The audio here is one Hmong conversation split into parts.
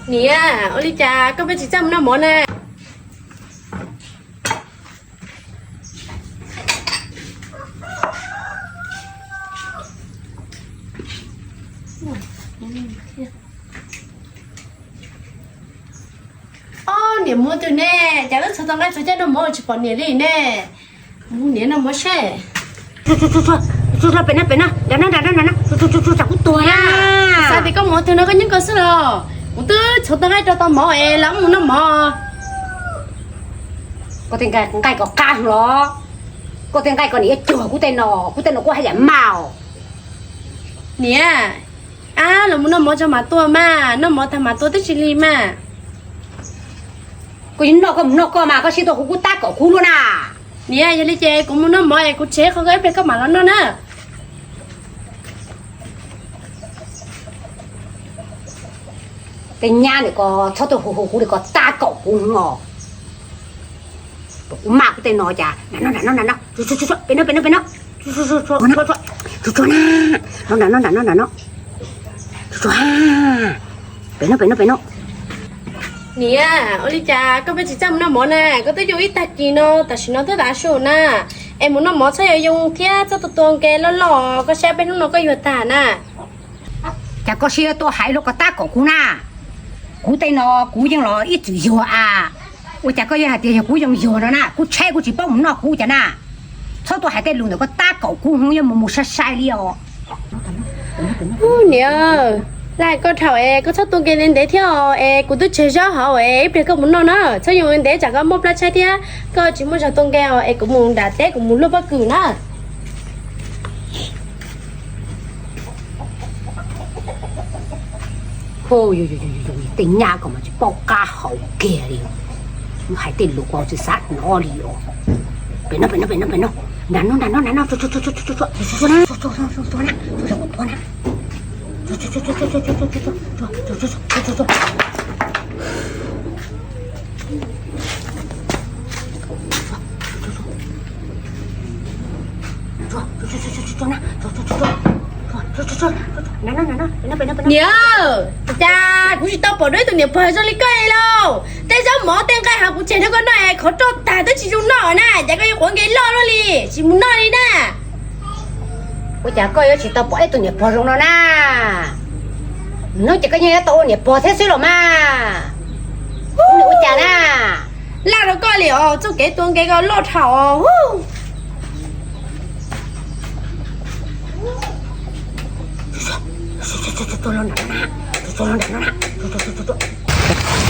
Niam, ua li cas koj pheej tsis txawj mus noj mov na? Ob, niam mus twg ne? Cas lub txhua tau nqaij txhua caij noj mov tsis pom niam li ne. Mus niam noj mov seb. Pem no, pem no, nram no, nram no, nram no, tsam kuv tuag na. Xav tias koj mus twg no koj nyob koj xwb los? Kuv twb txhua tau nqaij rau tau mov es los mus noj mov. Koj tej nqaij ko qab los? Koj tej nqaij ko niam yuav cuag kuv tej no, kuv tej no kuj haj yam maj os. Niam, ab, los mus noj mov tso mam tuaj mas, noj mov tag mam tuaj twb tsis lig mas. Koj yeej noj koj mus noj koj mas, koj sib tuaj hu kuv tab kaum kuv luaj na. Niam, yog li ces kuv mus noj mov es kuv tseg qhov koj ib pliag koj mam los noj na. Tej nyab ntawm ko txhob tuaj hu hu kuv li ko, tab kaum kuv os. Kuv maj kuv tej no cas. Nram no, nram no, nram no, pem no, pem no, pem no. Tsuag na, nram no, nram no, nram no. Pem no, pem no, pem no. Niam, ua li cas koj pheej tsis txawj mus noj mov na? Koj twb yug ib tag kis no tam sim no twb tav su na. Es mus noj mov txhob yuav yoo thiab txhob tua tua nqe loj loj, koj saib peb hnub no koj yuag tag na. Cas koj siab tuaj hais luag ko tab kaum kuv na? Kuv tej no kuv yeej los ib txwm yuag a. Ua cas koj yuav hais tias yog kuv yeej yuag no na? Kuv tshaib kuv tsis paub mus noj kuv cas na. Txhob tuaj hais tej lus ntawm ko tab kaum kuv, hmoov yuav mus mus sai sai li os. Niam, laj koj dhau es koj txhob tua nqe ntev ntev thiab os, es kuv twb tseg zaub hauv es ib pliag koj mus noj na, txhob yoo ntev tsam koj muaj plab tshaib thiab koj tsis muaj zog tua nqe os, es kuv mus nram teb kuv mus luaj pob kws na. Tej nyab ko mas tsis paub qab hau kiag li, hais tej lus ko tsis xav hnov li os. Pem no, pem no, pem no, pem no, nram no, nram no, nram no, Niam, cas kuv tsis tau pom dua ib tug niam pog zoo li koj li lauj. Tej zaub mov tej nqaij hauv kuv tseg rau koj noj es qhov roj tag twb tsis zoo noj na, cas koj yuav quav nqe loj luaj li, tsis mus noj li na. Ua cas koj yuav tsis tau pom ib tug niam pog zoo no na? Hnub ces koj yeej yuav tau ua niam pog thiab xwb los mas. Ua cas na? Laj rau koj li os, txoj kev tua nqe koj loj dhau os.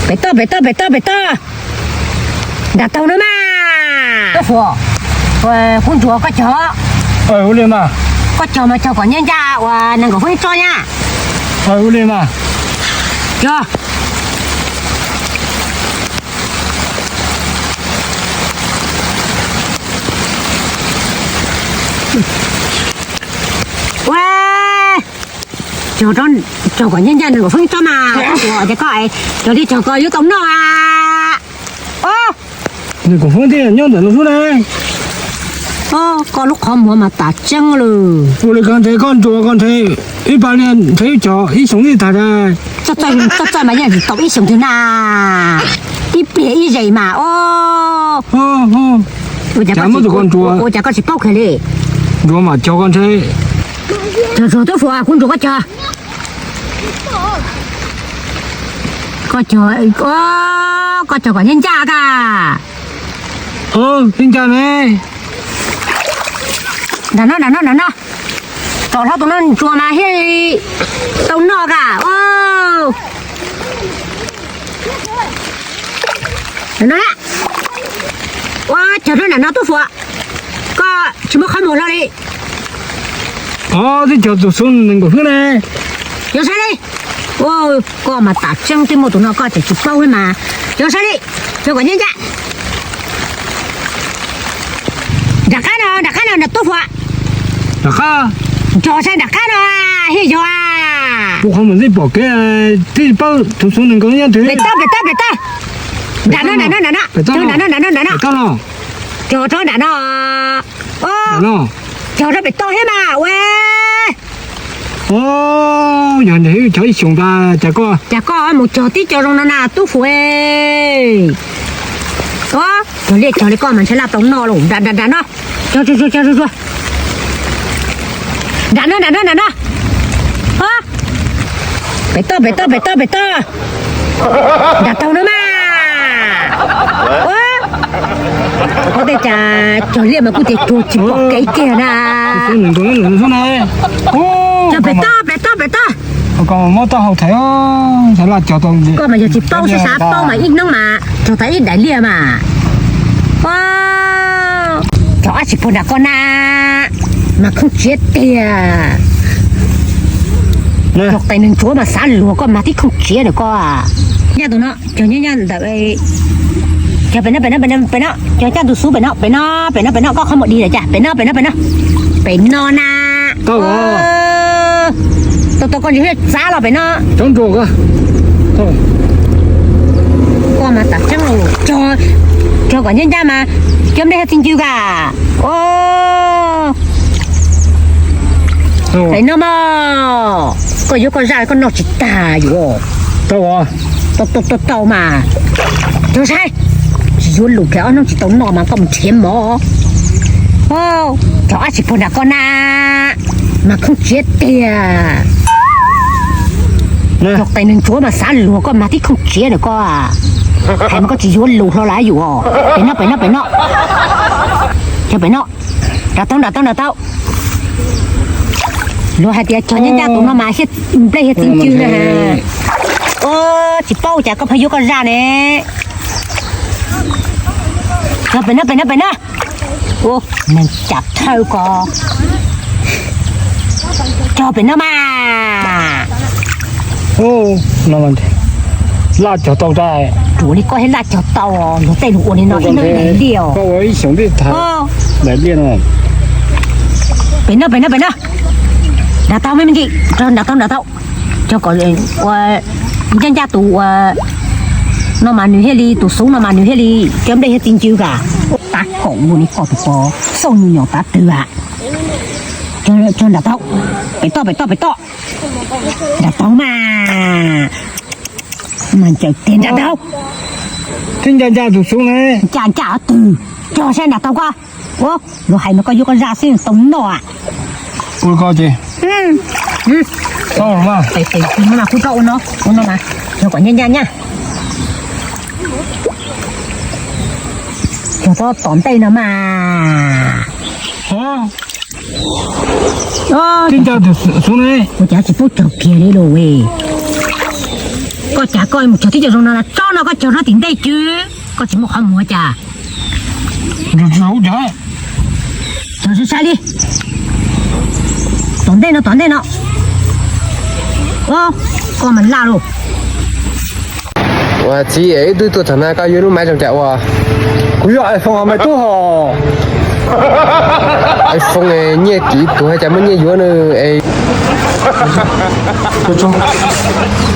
Pem toj, pem toj, pem toj, pem toj. Nram taug no mas. Tub Fuas, kuv ntsuas koj cog. Ua li mas. Koj cog mas cog kom nyob ncaj uas nees nkaum feeb tso na. Ua li mas. Cog. Ua, cog, cog kom nyob ncaj nees nkaum feeb tso mas. Koj ntsuas ces koj cog li cog kom yuav tau noj a. Nees nkaum feeb thiaj nyob ntawm no xwb na. Koj lub qhov muag mas tas tseeb lawm. Ua li koj ntshe koj ntsuas koj ntshe ib pab liaj ntshe ib cog ib xyoos ib tag. Txawj txawj mas yeej tsis tau ib xyoos twg na. Ib pliag ib zes mas os. Ua cas koj tsis paub kiag li. Ntsuas mas cog koj ntshe. Cog tsuag Tub Fuas, kuv ntsuas koj cog. Koj cog, koj cog kom nyob ncaj ka. Nyob ncaj ne. Nram no, nram no, nram no. Tom hlau tus no ntsuas mas thiaj tau noj ka. Nram no. Ua, cog rau nram no Tub Fuas. Koj tsis muaj qhov muag hlo li. Twb cog tus xub nees nkaum xwb ne. Cog saib li. Koj mas tas tseeb, twb muaj tus no koj tseem tsis paub thiab mas. Cog saib li. Cog kom nyob ncaj. Nram qab no, nram qab no nram Tub Fuas. Nram qab. Cog saib nram qab no, thiaj yog. Kuv qhov muag twb pom kev, twb paub tus xub nees nkaum nyob twg. Pem toj, pem toj, pem toj. Nram no, nram no, nram no. Cog nram no, nram no, nram no. Cog rau nram no. Cog rau pem toj thiab mas ua. Yog ntawm cov ib xyoos tas cas koj, cas koj mus cog tib co zoo no na tub Fuas? Cog liaj cog li koj mas ntshai laj tau noj lauj. Nram nram nram no, cog zuag zuag, cog zuag zuag. Nram no, nram no, nram no. Pem toj, pem toj, pem toj, pem toj. Nram taug no mas. Ua, tej cas cog liaj mas kuj tias cuag tsis pom kev kiag na. Cog pem toj, pem toj, pem toj. Koj mas yog tsis paub, xav xav paub mas ib hnub mas cog tas ib daim liaj mas. Cog dab tsi puag nram koj na, mas khooj tsiav tiag. Cog tes nws ntsuav mas xav luag koj mas tib khooj tsiav ntawm koj. Nyaj tus no, cog nyaj nyaj ntawm, cog pem no, pem no, pem no, pem no, cog nyaj tus xub pem no, pem no, pem no, pem no, koj qhov muag dig lawm cas, pem no, pem no, pem no. Pem no na. Tau tau koj ntsis txav los pem no. Koj mas tam tseeb, cog kom ncaj ncaj mas cov nplej thiaj txi ncw kam. Pem no mog, koj yuav koj zaj koj noj tsis tag yuav. Tau tau tau mas, cog saib, tsis yuav lus phem ob hnub tsis tau noj mas koj mus nrhiav mov. Cog dab tsi puag nram koj na, mas khooj tsiav tiag. Cog tes nws ntsuav mas xav luag koj mas tib khooj tsiav ntawm koj. Hais mas koj tsis yuav lus hlo lawm yuav. Pem no, pem no, pem no. Cog pem no. Nram taug, nram taug, nram taug. Luag hais tias cog nyaj ncaj tus no mas nplej thiaj txi ncw na. Tsis paub cas koj pheej yuav koj zaj ne. Cog pem no, pem no, pem no. Neeg cas thawj ko. Cog pem no mas. Laj cog tau tas. Ruam li koj thiaj laj cog tau, luag tej lus ua li no ib hnub ib daim liaj. Pem no, pem no, pem no. Nram taug me me ntsis, nram taug, nram taug. Cog kom ua ncaj ncaj tus ua no mas nws thiaj li, tus xub no mas nws thiaj li cov nplej thiaj txi ncw kam. Tav kaum ua li koj tus ko, xauj nyuag nyom tav twg a. Cog nram taug, pem toj, pem toj, pem toj. Nram taug mas, mas ncaws tiag nram taug. Twb ncaj ncaj tus xub ne. Ncaj ncaj twg, cog saib nram taug ko. Ua, luag hais mas koj yuav koj zaj xwb tau noj. Ua koj ces, tes tes no mas kuj tau ua no, ua no mas, cog kom ncaj ncaj nyaj. Cog txog tom ntej no mas. Twb ncaj tus xub ne. Ua cas tsis paub cog kiag li lauj. Koj cas koj mus cog tib co zoo no, tsob no koj cog rau tim ntej cwg, koj tsis muaj qhov muag cas. Cog sai sai li. Tom ntej no, tom ntej no. Koj mas laj lauj. Ua txiv, ib tug tuaj txog na koj yuav lub maiv zoo cas ua? Kuv yuav iPhone os me tub hos. iPhone nyiaj kim tuag cas muaj nyiaj yuav na.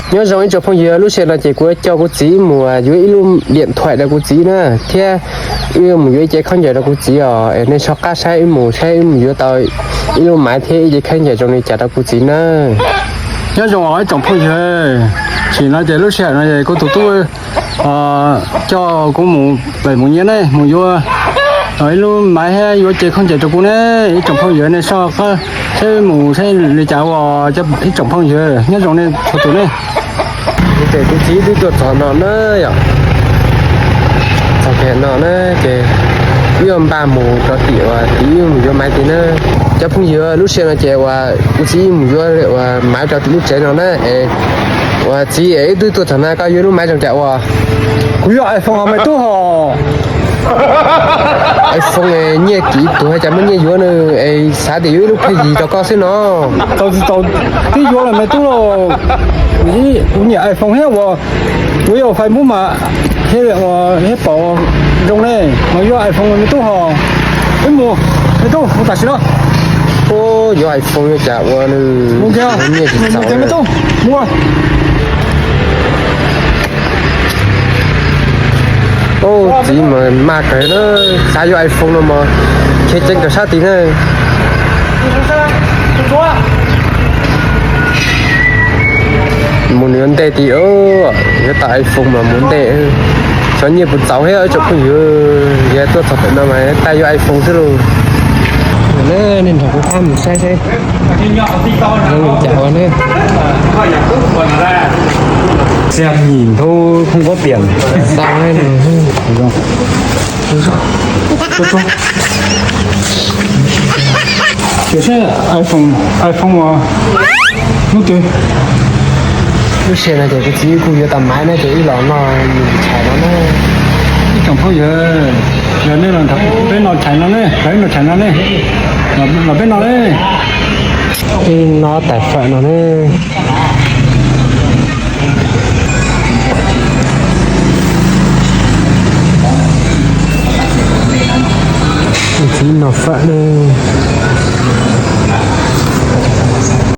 Nyob zoo ib tsoom phooj ywg, lub sij hawm no ces kuv coj kuv txiv mus yuav ib lub điện thoại rau kuv txiv na, thiab wb mus yuav ib ce khaub ncaws rau kuv txiv os. Es nej soj qab saib wb mus, saib wb mus yuav tau ib lub maiv thiab ib ce khaub ncaws zoo li cas rau kuv txiv na. Nyob zoo os ib tsoom phooj ywg, tsim no ces lub sij hawm no es kuv tus tub coj kuv mus pem mus nyiam ne, mus yuav ib lub maiv thiab yuav ce khaub ncaws rau kuv ne. Ib tsoom phooj ywg nej soj qab saib wb mus saib li cas ua. Ib tsoom phooj ywg nyob zoo nej txhua tus ne. Ces kuv txiv twb tuaj txog no na yom. Txog kiag no na ces wb yuav npaj mus rau tim uas txiv wb mus yuav maiv tid na. Cov phooj ywg, lub sij hawm no ces uas kuv txiv wb mus yuav uas maiv rau tim lub tsev no na. Es uas txiv, ib tug tuaj txog na koj yuav lub maiv zoo cas ua? Kuv yuav iPhone os me tub hos. iPhone nyiaj kim tuag cas muaj nyiaj yuav na. Es xav tias yuav ib lub Play yim rau koj xwb no. Tau tsis tau twb yuav lawm me tub lauj. Kuv nyiam iPhone thiab uas kuv yuav Facebook mas thiab pom zoo ne, mas yuav iPhone me tub hos. Wb mus, me tub mus tam sim no. Yuav iPhone yuav cas ua nws nyiaj tsis txaus me tub. Mus. Txiv mas maj kawg na, xav yuav iPhone no mas khiav ceev kawg sab tid na. Mus nws ua ntej tid, yuav tau iPhone mas mus ntej. Xyov nyiaj puas txaus thiab tsoom phooj ywg, yog tuaj txog pem no mas tag yuav iPhone xwb lauj. Nej nrog kuv pab mus saib seb zoo li cas ne. Xem nhỉ thôi không có tiền. Tau ne. Ua tso. Ces seb iPhone, iPhone mas hnub twg. Lub sij hawm no ces kuv txiv kuj yuav tau maiv na ces wb los noj tshais no na. Ib tsoom phooj ywg, yog nej los nrog peb noj tshais no ne, los wb noj tshais no ne, los peb noj ne. Wb noj tais fawm no ne. Wb txiv noj fawm ne.